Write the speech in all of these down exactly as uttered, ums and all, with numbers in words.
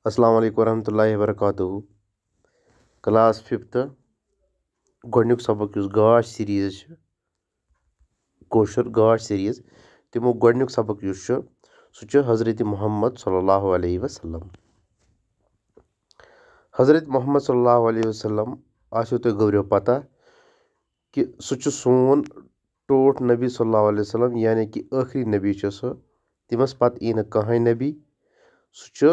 السلام علیکم ورحمۃ اللہ وبرکاتہ۔ کلاس ففتھ، گۄڈٕنیُک سبق یُس گاش سیریز چھُ، کٲشُر گاش سیریز، تَمیُک گۄڈٕنیُک سبق یُس چھُ، سُہ چھُ حضرت محمد صلی اللہ علیہ وسلم۔ حضرت محمد صلی اللہ علیہ وسلم آسیو تۄہہِ گوٚبرِو پتہ کہِ سُہ چھُ سون ٹوٹھ نبی صلی اللہ علیہ وسلم، یعنی کہِ ٲخری نبی چھُ سُہ۔ تٔمِس پتہٕ یی نہٕ کٕہٕنۍ نبی۔ سُہ چھُ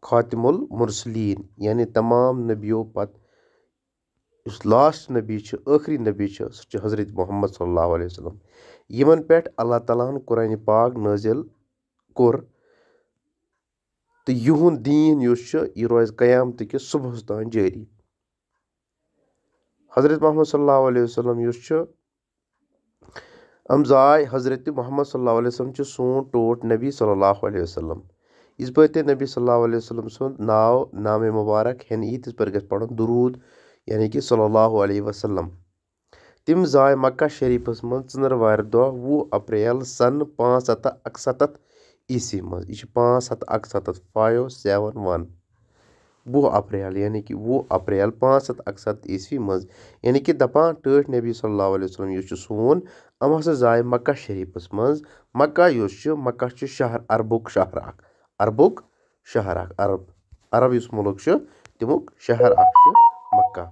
خاتم المرسلین، یعنی تمام نبیو پتہٕ یُس لاسٹ نبی چھُ، ٲخری نبی چھُ، سُہ چھُ حضرت محمد صلی اللہ علیہ وسلم، یِمن پٮ۪ٹھ اللہ تعالیٰ ہن قرآن پاک نٲزِل کوٚر۔ تہٕ یِہُنٛد دیٖن یُس چھُ، یہِ روزِ قیامتہٕ کِس صبحس تام جٲری۔ حضرت محمد صلی اللہ علیہ وسلم یُس چھُ، أمۍ زاے حضرت محمد صلی اللہ علیہ وسلم چھُ سون ٹوٹھ نبی صلی اللہ علیہ وسلم۔ یِتھ پٲٹھۍ تہِ نبی صلی اللہ علیہ وسلم سُنٛد ناو، نام مبارک ہٮ۪نہٕ یی، تِتھ پٲٹھۍ گژھِ پَرُن درود، یعنی کہِ صلی اللہ علیہ وسلم۔ تِم زاے مکہ شریٖفَس منٛز ژٕنٛدٕروارِ دۄہ، وُہ اپریل سنہٕ پانٛژھ ہَتھ تہٕ اَکسَتَتھ عیسوی منٛز۔ یہِ چھِ پانٛژھ ہَتھ اَکسَتَتھ، five seven one۔ وُہ اپریل، یعنی کہِ وُہ اپریل پانٛژھ ہَتھ اَکسَتَتھ عیسوی منٛز۔ یعنی کہِ دَپان ٹٲٹھۍ نبی صلی اللہ علیہ وسلم یُس چھُ سون، یِم ہسا زاے مکہ شریٖفَس منٛز۔ مکہ یُس چھُ، مکہ چھُ شہر، عربُک شہر اکھ۔ عربُک شہر اکھ، عرب۔ عرب یُس مُلک چھُ، تَمیُک شہر اکھ چھُ مکہ۔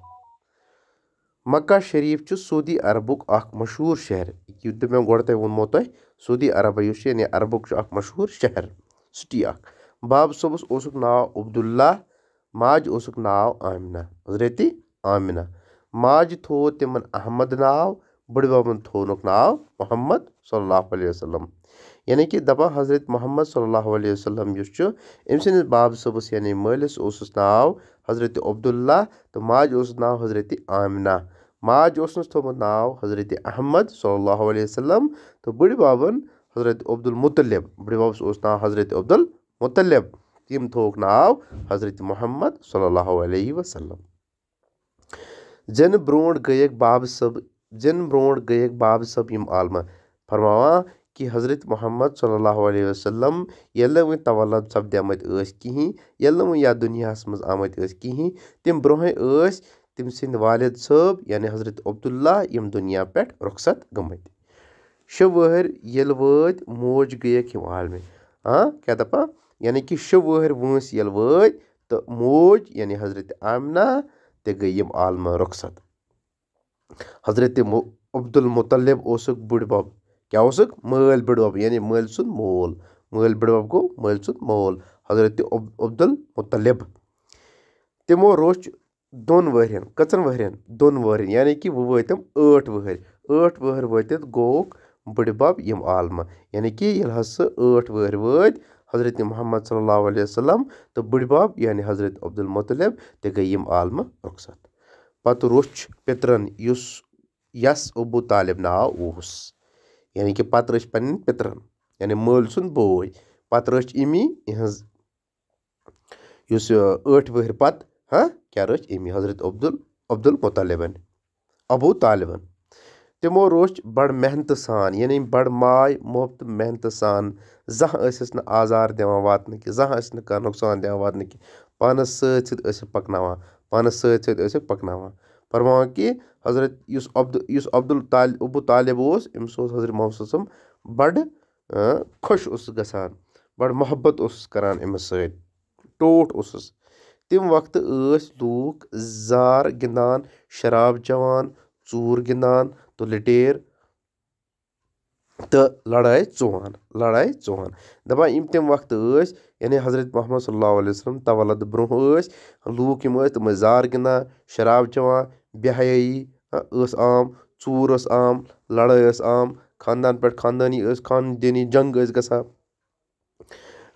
مکہ شریٖف چھُ سعودی عربُک اکھ مشہوٗر شہر۔ یُتھ مےٚ گۄڈٕ تۄہہِ ووٚنمو تۄہہِ، سعودی عرب یُس چھُ، یعنی عربُک چھُ اکھ مشہوٗر شہر، سٹی اکھ۔ باب صٲبَس اوسُکھ ناو عبداللہ، ماجہِ اوسُکھ ناو آمنہ، حضرت آمنہ۔ ماجہِ تھوو تِمن احمد ناو، بٕڈببن تھوونُکھ ناو محمد صلی اللہ علیہ وسلم۔ یعنی کہِ دَپان حضرت محمد صلی اللہ علیہ وسلم یُس چھُ، أمۍ سٕنٛدِس باب صٲبَس یعنی مٲلِس اوسُس ناو حضرت عبداللہ تہٕ ماجہِ اوسُس ناو حضرت آمنہ۔ ماجہِ اوسنَس تھوٚومُت ناو حضرت احمد صلی اللہ علیہ وسلم تہٕ بٕڈببَن حضرت عبدالمطلب۔ بٕڈببَس اوس ناو حضرت عبدالمطلب۔ تٔمۍ تھووُکھ ناو حضرت محمد صلی اللہ علیہ وسلم۔ زِنہٕ برونٛٹھ گٔیَکھ بابہٕ صٲب، زِنہٕ برونٛٹھ گٔیَکھ بابہٕ صٲب یِم عالمہٕ فرماوان کہِ حضرت محمد صلی اللہ علیہ وسلم ییٚلہِ نہٕ وۄنۍ تولد سپدیمٕتۍ ٲسۍ کِہیٖنۍ، ییٚلہِ نہٕ وۄنۍ یَتھ دُنیاہَس منٛز آمٕتۍ ٲسۍ کِہیٖنۍ، تَمہِ برونٛہٕے ٲسۍ تٔمۍ سٕنٛدۍ والد صٲب یعنی حضرت عبداللہ یِم دُنیا پٮ۪ٹھ رُخصت گٔمٕتۍ۔ شےٚ وٕہٕرۍ ییٚلہِ وٲتۍ، موج گٔیَکھ یِم عالمہِ۔ ہاں، کیٛاہ دَپان؟ یعنی کہِ شےٚ وٕہٕرۍ وٲنٛسہِ ییٚلہِ وٲتۍ، تہٕ موج یعنی حضرت آمنہ تہِ گٔے یِم عالمہٕ رُخصت۔ حضرت مُ-، عبدالمطلب اوسُکھ بٕڈبب۔ کیٛاہ اوسُکھ؟ مٲلۍ بٕڈبب، یعنی مٲلۍ سُنٛد مول۔ مٲلۍ بٕڈبب گوٚو مٲلۍ سُنٛد مول۔ حضرت عب-، عبدالمطلب۔ تِمو روٚچھ دۄن ؤہرٮ۪ن۔ کٔژَن ؤہرٮ۪ن؟ دۄن ؤہرٮ۪ن، یعنی کہِ وۄنۍ وٲتۍ تِم ٲٹھ وٕہٕرۍ۔ ٲٹھ وٕہٕرۍ وٲتِتھ گوٚوُکھ بٕڈبب یِم عالمہٕ۔ یعنی کہِ ییٚلہِ حظ سُہ ٲٹھ وٕہٕرۍ وٲتۍ، حضرت محمد صلی اللہ علیہ وسلم تہٕ بٕڈبب یعنی حضرت عبدالمطلب تہِ گٔے یِم عالمہٕ رُخصت۔ پتہٕ روٚچھ پِترَن یُس، یَس ابو طالب ناو اوس۔ یعنی کہِ پتہٕ رٔچھ پنٕنۍ پِترَن، یعنی مٲلۍ سُنٛد بوے۔ پتہٕ رٔچھ أمی یِہٕنٛز یُس، یہِ، ٲٹھِ وٕہٕرۍ پتہٕ، ہاں، کیٛاہ رٔچھ أمی؟ حضرت عبدال-، عبدالمطلبن، ابو طالبن۔ تِمو روٚچھ بڑٕ محنتہٕ سان، یعنی بڑٕ ماے محبت محنتہٕ سان۔ زانٛہہ ٲسِس نہٕ آزار دِوان واتنہٕ کہِ، زانٛہہ ٲسِس نہٕ کانٛہہ نۄقصان دِوان واتنہٕ کہِ، پانس سۭتۍ سۭتۍ ٲسِکھ پکناوان، پانس سۭتۍ سۭتۍ ٲسِکھ پکناوان۔ فرماوان کہِ حضرت یُس عبد-، یُس عبدال-، ابو طالب اوس، أمِس اوس حضرت محمد صلی اللہ علیہ وسلم بڑٕ، اۭں، خۄش اوسُس گژھان، بڑٕ محبت اوسُس کران أمِس سۭتۍ، ٹوٹھ اوسُس۔ تَمہِ وقتہٕ ٲسۍ لوٗکھ زار گِنٛدان، شراب چٮ۪وان، ژوٗر گِنٛدان تہٕ لُٹیرٕ تہٕ لڑٲے ژُوان، لڑٲے ژُوان۔ دَپان یِم تَمہِ وقتہٕ ٲسۍ، یعنی حضرت محمد صلی اللہ علیہ وسلم تولد برٛونٛہہ ٲسۍ لوٗکھ، یِم ٲسۍ، تِم ٲسۍ زار گِنٛدان، شراب چٮ۪وان، بے حیٲیی، ہاں، ٲس عام، ژوٗر ٲس عام، لڑٲے ٲس عام، خاندان پٮ۪ٹھ خاندٲنی ٲس، خاندٲنی جنگ ٲسۍ گژھان۔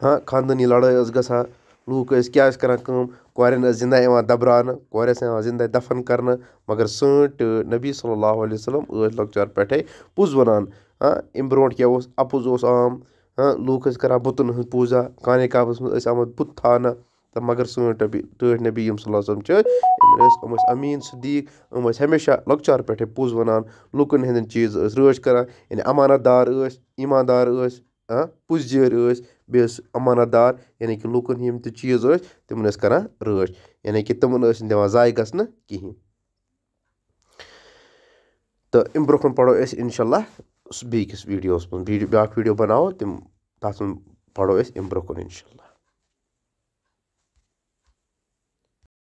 ہاں، خاندٲنی لڑٲے ٲس گژھان، لوٗکھ ٲسۍ کیٛاہ ٲسۍ کران کٲم، کورٮ۪ن ٲس زِندَے یِوان دَبراونہٕ، کورِ ٲسۍ یِوان زِندَے دفن کرنہٕ، مگر سٲنۍ ٹٲٹھۍ نبی صلی اللہ علیہ وسلم ٲسۍ لۄکچار پٮ۪ٹھَے پوٚز وَنان۔ ہاں، اَمہِ برونٛٹھ کیٛاہ اوس؟ اَپُز اوس عام۔ ہاں، لوٗکھ ٲسۍ کران بُتَن ہٕنٛز پوٗزا، کانہِ کعبَس منٛز ٲسۍ آمٕتۍ بُت تھاونہٕ۔ تہٕ مگر سٲنۍ ٹبی-، ٹٲٹھۍ نبی یِم صلی اللہ علیہ وسلم چھِ، یِم ٲسۍ، یِم ٲسۍ امیٖن صدیٖق، یِم ٲسۍ ہمیشہ لۄکچار پٮ۪ٹھَے پوٚز وَنان، لُکَن ہٕنٛدٮ۪ن چیٖز ٲسۍ رٲچھ کران، یعنی امانت دار ٲسۍ، ایٖماندار ٲسۍ، ہاں، پُزجٲرۍ ٲسۍ، بیٚیہِ ٲسۍ امانت دار، یعنی کہِ لوٗکَن یِم تہِ چیٖز ٲسۍ، تِمَن ٲسۍ کران رٲچھ، یعنی کہِ تِمَن ٲسۍ نہٕ دِوان ضایع گژھنہٕ کِہیٖنۍ۔ تہٕ اَمہِ برٛونٛہہ کُن پَرو أسۍ اِنشاء اللہ سُہ بیٚیہِ کِس ویٖڈیوَس منٛز، بیٚیہِ بیٛاکھ ویٖڈیو بَناوو، تِم، تَتھ منٛز پَرو أسۍ اَمہِ برٛونٛہہ کُن اِنشاء اللہ۔